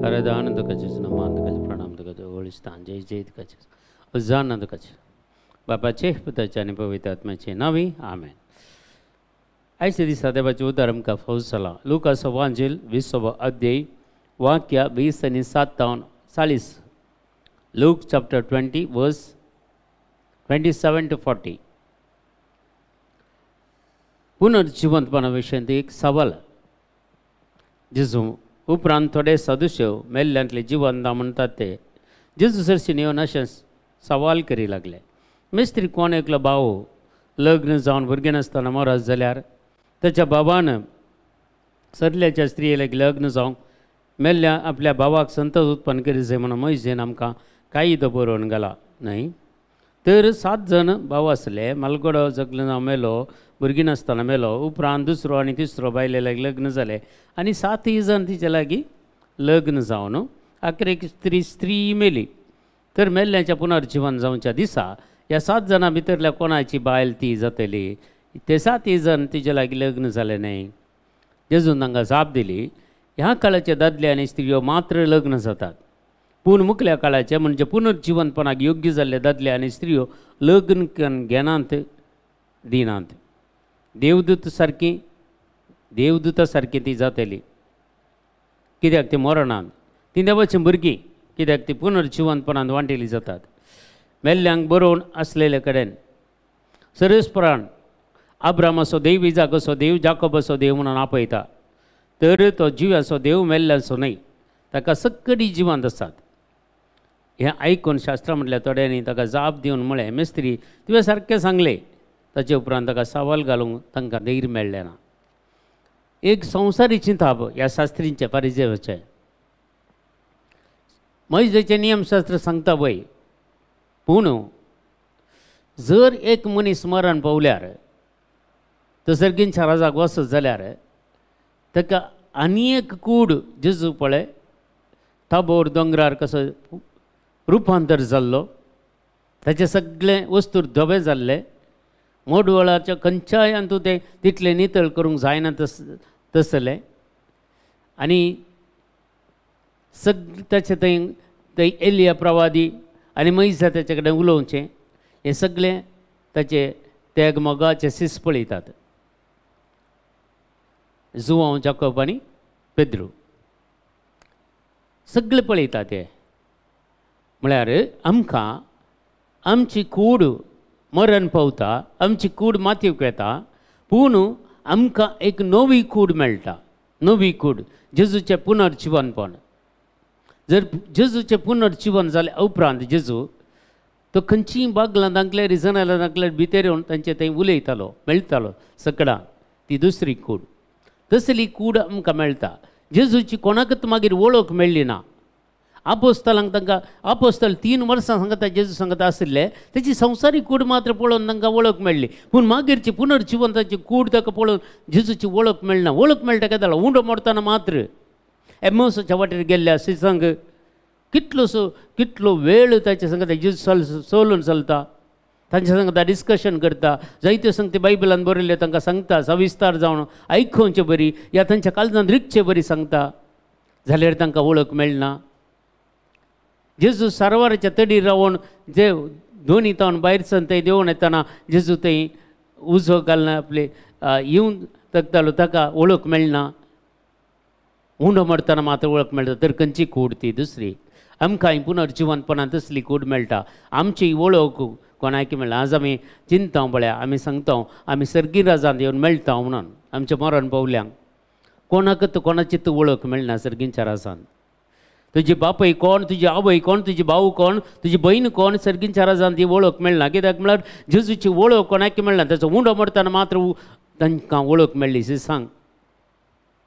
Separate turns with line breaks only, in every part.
आराधना तुका जेजू, नमान तुका, प्रणाम तुका, होळिस्तान जय जय तुका जेजू, होजाना तुका जेजू. बापाचे पुताचे आनी पवित्र आत्म्याचे नांवी आमेन. आयच्या दिसा देवाचें उदार आमकां फौज जाला. लुकास वांजेल 20वो अध्याय वाक्य 20 आनी 7 40. Luke chapter 20 verse 27 to 40. पुनर्जिवंतपणा विशयांत एक सवाल. जेजू उपरांत थोडे सदस्य मेल्ल्यांतले जिवंत म्हणटात ते जेजू सरशीं येवन अशें सवाल करी लागले. मिस्त्री कोण एकलो भाव लग्न जावन भुरगें नासतना मरत जाल्यार ताच्या बाबान सरल्याच्या स्त्रिये लग्न जावंक मेल्ल्या आपल्या भावाक संतत उत्पन्न करी जाय म्हणून मोयजेन आमकां कायदो बरोवन घाला न्हय. तर 7 जण भाव आसले. मालगडो जगलो जावन मेलो, भुरगीं नासतना मेलो. उपरांत दुसरो आनी तिसरो बायले लागीं लग्न जाले आनी 7 जण तिचे लागीं लग्न जावन अखेरेक स्त्री मेली. तर मेल्ल्याच्या पुनर्जिवन जावच्या दिसा ह्या 7 जाणां भितरल्या कोणाची बायल ती जातली? ते 7 जण तिचे लागीं लग्न जाले न्हय. जेजून तांकां जाप दिली, ह्या काळाचे दादले आनी स्त्रियो मात्र लग्न जातात, पूण मुखल्या काळाचे म्हणजे पुनर्जिवनपणाक योग्य जाल्ले दादले आनी स्त्रियो लग्न घेनात दिनात. देवदूत सारकी देवदूता सारकी ती जातली. कित्याक ती मरणात, ती देवाची भुरगीं, कित्याक ती पुनर्जिवनपणांत वांटेली जातात. मेल्ल्यांक बरोवन आसलेले कडेन सरसपरान अब्रामाचो देव, इजाकाचो देव, जाकोबाचो देव म्हणून आपयता. तर तो जिव्याचो देव मेल्ल्यांचो न्हय, ताका सक्कडी जिवंत आसात. हें आयकून शास्त्रां म्हटल्या थोड्यांनी ताका जाप दिवन म्हळें, मिस्त्री तुवें सारकें सांगलें. ताचे उपरांत ताका सवाल घालूंक तांकां धैर्य मेळ्ळें ना. एक संवसारी चिंताप ह्या शास्त्रींचें परिजेवाचें. मोयजेचें नियमशास्त्र सांगता पळय, पूण जर एक मनीस मरण पावल्यार तो सर्गींच्या राजाक वचत जाल्यार ताका आनी एक कूड जेजू पळय ताबोर दोंगरार कसो रुपांतर जाल्लो, ताचे सगळे वस्तू धवे जाल्ले, मोडवळाच्या खंयच्याय अंतू तें तितलें नितळ करूंक जायना तसलें आनी सगळें ताचें थंय थंय एलिया प्रवादी आनी मैसा ताचे कडेन उलोवचें, हें सगळें ताचे त्याग मोगाचे सीस पळयतात. जुवांव, जाकोब आनी पेद्रू सगळे पळयतात. ते म्हळ्यार आमकां आमची कूड मरण पावता, आमची कूड मातयेक वेता, पूण आमकां एक नवी कूड मेळटा. नवी कूड जेजूचें पुनर्जिवनपण. जर जेजूचें पुनर्जिवन जालें उपरांत जेजू तो खंयचीय बागलां दाखल्यार रिजनां दाखल्यार भितर येवन तांचे थंय उलयतालो, मेळटालो सकडां. ती दुसरी कूड. तसली कूड आमकां मेळटा. जेजूची कोणाकच मागीर वळख मेळ्ळी ना. आपोस्तलांक तांकां आपोस्तल 3 वर्सां सांगता जेजू सांगता आशिल्ले, तेची संवसारीक कूड मात्र पळोवन तांकां वळख मेळ्ळी. पूण मागीरची पुनर्जिवंताची कूड ताका पळोवन जेजूची वळख मेळना. वळख मेळटा केदाळ उंडो मोडटना मात्र. एमोसाच्या वाटेर गेल्ल्या सिसांक कितलोसो कितलो वेळ ताचे सांगता जेजू चलून चलता, तांच्या सांगता डिस्कशन करता, जायत्यो सांगता बायबलान बरयल्लें तांकां सांगता सविस्तार जावन आयकोवचे बरी या तांच्या काळजान रिगचे बरी सांगता, जाल्यार तांकां वळख मेळना. जेजू सरवाराच्या तडीर रावन जे दोनी तावन भायर सन थंय देंवून येतना जेजू थंय उजो घालना आपले येवन तकतालो, ताका वळख मेळना. उंडो मरतना मात्र वळख मेळटा. तर खंयची कूड ती दुसरी. आमकां पुनर्जिवनपणान तसली कूड मेळटा. आमची वळख कोणाक मेळना. आज आमी चिंता पळया, आमी सांगता आमी सर्गी राजांत येवन मेळटा म्हणून आमचें मरण पावल्यांक कोणाकच कोणाची वळख मेळना सर्गींच्या राजान. तुजी बापूय कोण, तुजी आवय कोण, तुजी भाऊ कोण, तुजी भयण कोण, सर्गींच्या राजान ती वळख मेळना. कित्याक म्हळ्यार जेजूची वळख कोणाक मेळना. ताचो उंडो मरतना मात्र तांकां वळख मेळ्ळी. सांग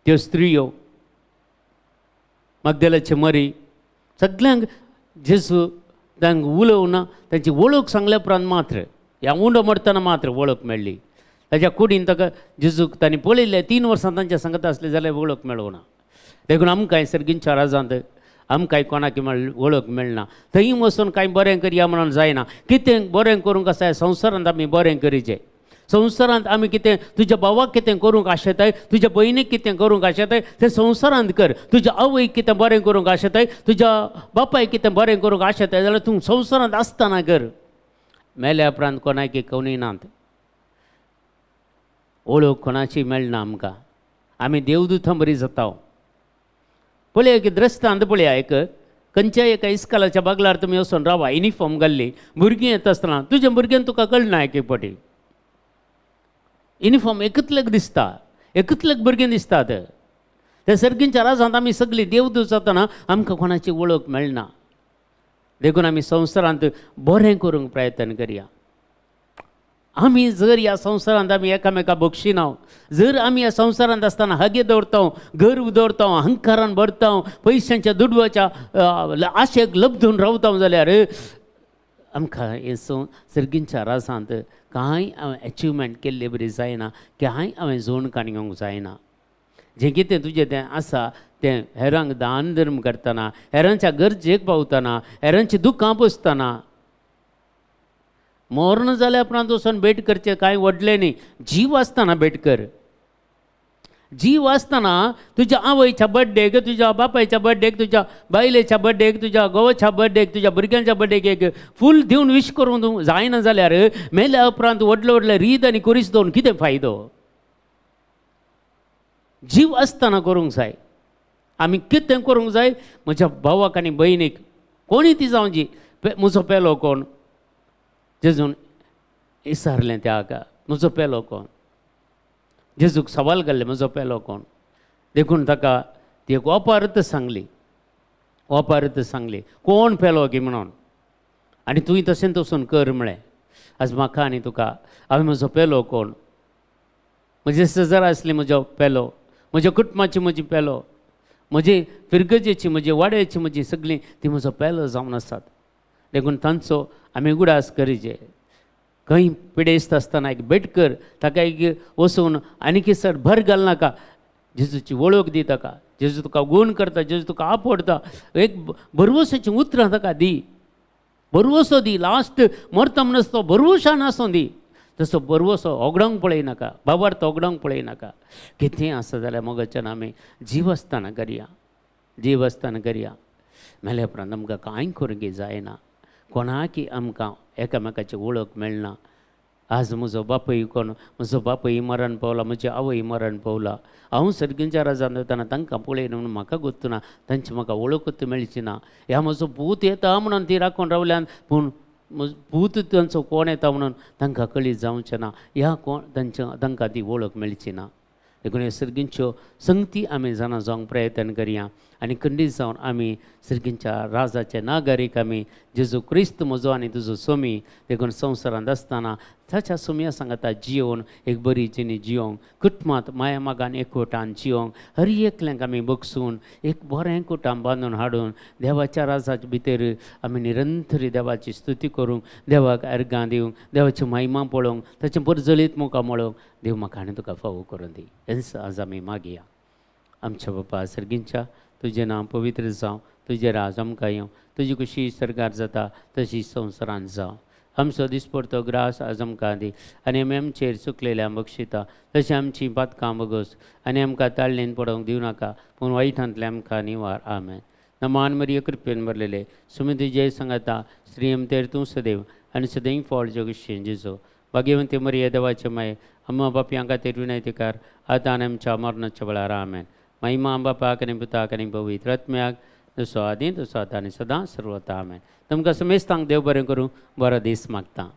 त्यो स्त्रियो, मगदेलाचे मरी, सगल्यांक जेजू तांकां उलोवना. तांची वळख सांगल्या उपरांत मात्र ह्या उंडो मरतना मात्र वळख मेळ्ळी. ताच्या कुडीन ताका जेजूक तांणी पळयल्लें 3 वर्सां तांच्या सांगता आसलें जाल्यार वळख मेळना. देखून आमकां सर्गींच्या राजांत आमकां कोणाक वळख मेळना. थंय वचून कांय बरें करया म्हणून जायना. कितें बरें करूंक आसा संवसारांत आमी बरें करीचें. संवसारांत आमी कितें तुज्या भावाक कितें करूंक आशेताय, तुज्या भयणीक कितें करूंक आशेताय तें संवसारांत कर. तुज्या आवयक कितें बरें करूंक आशेताय, तुज्या बापायक कितें बरें करूंक आशेताय जाल्यार तूं संवसारांत आसतना कर. मेल्या उपरांत कोणाकी कोणूय नात, ओळख कोणाची मेळना आमकां. आमी देवदूतां बरी जाता. पळया एक दृश्टांत पळया, एक खंयच्याय एका इस्कालाच्या बागलार तुमी वचून रावा, युनिफॉर्म घाल्ली भुरगीं येता आसतना तुज्या भुरग्यान तुका कळना. एक एक फावटी युनिफॉर्म एकतलेक दिसता, एकतलेक भुरगीं दिसतात. ते सर्गींच्या राजांत आमी सगळीं देवदूत जातना आमकां कोणाची वळख मेळना. देखून आमी संवसारांत बरें करूंक प्रयत्न करया. आमी जर ह्या संवसारांत आमी एकामेका बक्षिना, जर आमी ह्या संवसारांत आसतना हागे दवरता, गर्व दवरता, अहंकारान भरता, पयशांच्या दुडवाच्या आशेक लब्धून रावता जाल्यार आमकां हे सर्गींच्या राजांत कांय हांवें एचिवमेंट केल्ले बरी जायना, कांय हांवें जोण काणी घेवंक जायना. जें कितें तुजें तें आसा तें हेरांक दान धर्म करतना, हेरांच्या गरजेक पावतना, हेरांची दुख्खां पोसतना, मर्ण जाल्या उपरांत वचून भेट करचें कांय व्हडलें न्ही. जीव आसतना भेट कर. जीव आसतना तुज्या आवयच्या बड्डेक, तुज्या बापायच्या बड्डेक, तुज्या बायलेच्या बड्डेक, तुज्या घोवाच्या बड्डेक, तुज्या भुरग्यांच्या बड्डेक एक फूल दिवन विश करूंक जायना जाल्यार मेल्या उपरांत व्हडले व्हडले रीत आनी कुरीस दवरून कितें फायदो? जीव आसतना करूंक जाय. आमी कितें करूंक जाय? म्हज्या भावाक आनी भयणीक कोणी ती जावं जी, म्हजो पेलो कोण जेजून विचारलें त्या, म्हजो पेलो कोण? जेजूक सवाल घाल्लें म्हजो पेलो कोण? देखून ताका ती एक ओपारत सांगली, ओपारत सांगली कोण पेलो की म्हणून, आनी तुवें तशें तसून कर म्हळें. आज म्हाका आनी तुका हांवें म्हजो पेलो कोण? म्हजे शेजारा आसली म्हजो पेलो, म्हज्या कुटुंबाची म्हजी पेलो, म्हजे फिरगजेची, म्हजे वाड्याची, म्हजी सगळीं ती म्हजो पेलो जावन आसात. देखून तांचो आमी उगडास करीजे. खंय पिडेस्त आसतना एक भेट कर, ताका एक वचून आनीक सर भर घालनाका, जेजूची वळख दी ताका. जेजू तुका गूण करता, जेजू तुका आपडता, एक भरवसाचीं उतरां ताका दी, भरवसो दी. लास्ट मरता म्हणस तो भरवशान आसूं दी, तसो भरवसो ओगडोंक पळयनाका, बाबार्थ ओगडोंक पळयनाका. कितेंय आसा जाल्यार मोगाच्यान आमी जीव आसतना करया, जीव आसतना करया. मेल्या उपरांत आमकां कांय करूंक जायना, कोणाकी आमकां एकामेकाची वळख मेळना. आज म्हजो बापूय कोण, म्हजो बापूय मरण पावला, म्हजी आवय मरण पावला, हांव सर्गींच्या राजांत वतना तांकां पळयन म्हणून म्हाका गोत्तुना, तांची म्हाका वळखूच मेळची ना. ह्या म्हजो पूत येता म्हणून ती राखून रावल्यान, पूण पूत तांचो कोण येता म्हणून तांकां कळीत जावचें ना, ह्या कोण तांच्या तांकां ती वळख मेळची ना. देखून ह्यो सर्गींच्यो संगती आमी जाणा जावंक प्रयत्न करया आनी खंडीत जावन आमी सर्गींच्या राजाचे नागरीक आमी जेजू क्रिस्त म्हजो आनी तुजो सोमी. देखून संवसारांत आसतना ताच्या सोमया सांगाता जियोवन एक बरी जिणी जियोंक, कुटुंबांत माया मागान एकवटान जियोंक, हर एकल्यांक आमी बगसून एक बरें कुटाम बांदून हाडून देवाच्या राजाच्या भितर आमी निरंतरी देवाची स्तुती करूंक, देवाक अर्गां दिवंक, देवाची महिमा पळोवंक, ताचें परजळीत मुखां पळोवंक देव म्हाका आनी तुका फावो करून दी. हेंच आज आमी मागया. आमच्या बापा सर्गींच्या, तुजें नांव पवित्र जावं, तुजें राज आमकां येवं, तुजी खुशी सरकार जाता तशी संवसारांत जावं. आमचो दिसपडतो ग्रास आज आमकां दी आनी आमी आमचेर चुकलेल्या बक्षिता तशें आमची पातकां बगस आनी आमकां ताळणेन पडोवंक दिवं नाका, पूण वायटांतलें आमकां निवार. आमेन. नमान मरिये कृपेन भरलेले सुमी तुजें सांगाता, स्त्रियम तेर तूं सदैव आनी सदैव फळ जगशीन जेजो. भाग्यवंती मरिये देवाचे माये, अम्मा बापयां खातीर विनयतीकार आतां आनी आमच्या मरणाच्या वेळार. आमेन. महिमा बापाक आनी पुताक आनी पवित्र आत्म्याक, जसो आदी तसो आतां आनी सदां सर्वता. आमेन. तुमकां समेस्तांक देव बरें करूं, बरो दीस मागता.